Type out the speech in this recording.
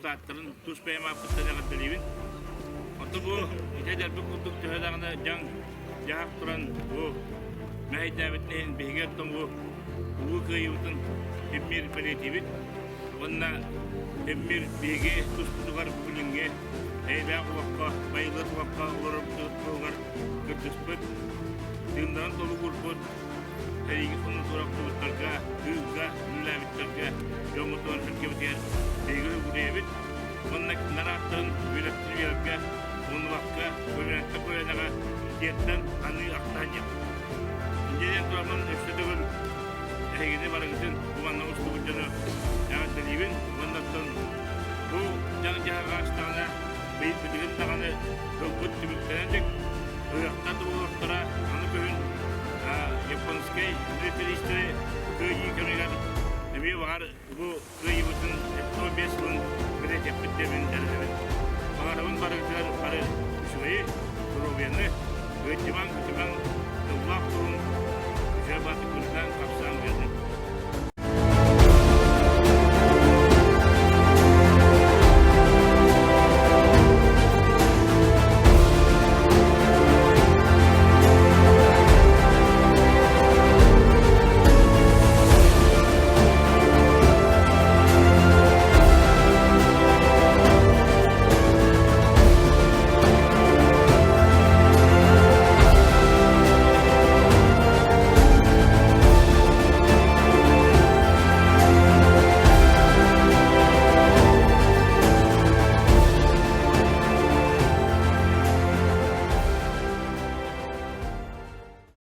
депутаттарын тус бэйэм ааппыттан эҕэрдэлиибин. Оттон бу ити эдэрбит курдук төһө даҕаны дьаҥ дьаһах туран бу мэһэйдээбитин иһин биһиги оттон бу Улуу Кыайыыбытын Эммир бэлиэтиибит уонна Эммир биһиги туспутугар билиҥҥи эйэлээх олоххо, байылыат олоххо олорорбут туһугар кырдьыспыт, тыыннарын толугурбут, сэриигэ хонуутугар охтубуттарга, тыылга үлэлээбиттэргэ дьоммутугар сэргэбитигэр биһиги үлүгүрүйэбит уонна кинилэр ааттарын үөрэттин үөрэргэ, умнубакка, көлүөнэттэн көлүөнэҕэ тиэрдэн аныы ахтаан иһэбит. Иннинэн тураммын өссө төгүл эһигини барыгытын бу манна устубут дьону эҕэрдэлиибин уонна оттон бу дьаҥ-дьаһах аастаҕына быйылгытыгын даҕаны тылбыт түмүктэнэн илик ыһыахтар да буолуохтара аны күһүн японскай милитаристары кыайыы кэмигэр эмиэ баҕар бу кыайыыбытын 75 сылын бэлиэтиэхпит диэн эрэнэбин. Баҕарабын барыгытыгар бары үчүгэйи, доруобуйаны, ыалдьымаҥ, көтүмэҥ, тыллаах буолуҥ.